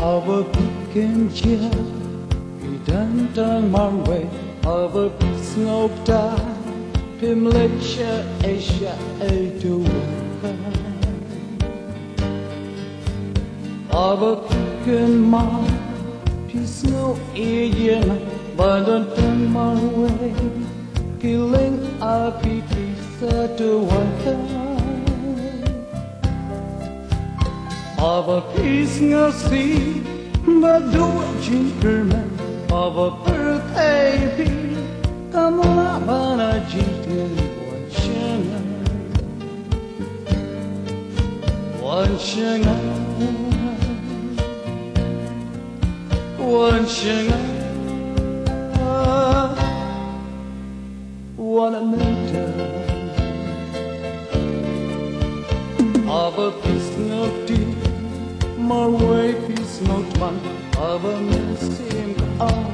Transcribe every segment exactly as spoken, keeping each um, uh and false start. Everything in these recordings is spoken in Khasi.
Haba phi kynjah, phi don tang marwei. Haba phi sngewbha, phim leit sha ei sha ei te wat. Haba phi kynmaw, phi sngew ïeit ïa nga, ba don tang marwei. Ki lyngngoh phi, phi sa te wat. Haba phi sngewsih bad duh jingkyrmen, haba pyrthei phi kam lah ban jied, wan sha nga, wan sha nga, wan sha nga. Wan mynta. Haba phi sngewdih, marwei phi sngewthuh, haba mynsiem ka ong,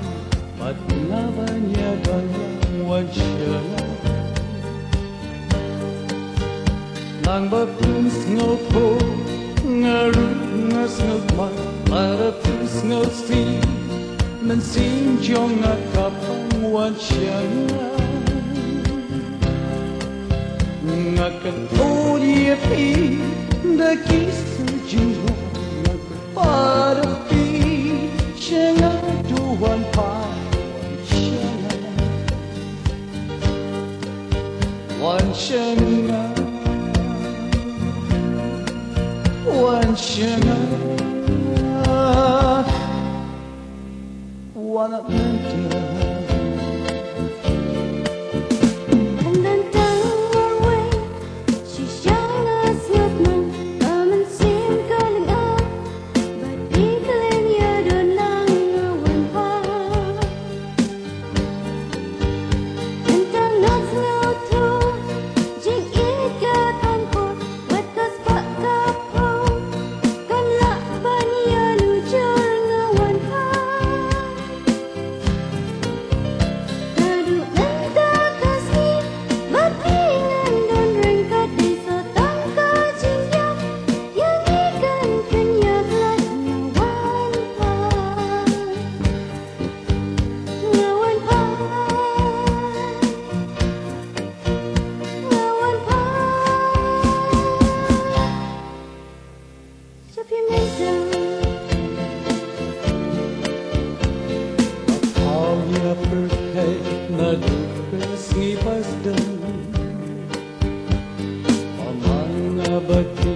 bad nga ban ïadon lang, wan sha nga. Nang ba phin sngewthuh, nga ruh nga sngewthuh, lada phin sngewsih, mynsiem jong nga ka pang, wan sha nga. Nga kyntu ïa phi da ki sngi jong nga, nga kyrpad ïa phi, sha nga to wan pat, wan sha nga. Wan sha nga, wan sha nga, wan mynta. Ym don tang marwei, shisha nga sngewthuh, ka mynsiem ka lyngngoh. Bad i khlem ïadon lang, nga wan pat. Tang nga sngewthuh, jingïeit ka tang por, wat ka spah ka phew, kan lah ban ïanujor, nga wan pat. Naduh mynta ka sngi, bad phi ngan don ryngkat, dei sa tang ka jingïap, ïa ngi kan pynïap lad, nga wan pat. Nga wan pat, nga wan pat. Sha phi mynta. Hap ïa pyrthei naduh ka sngi ba sdang. Ba ma nga bad phi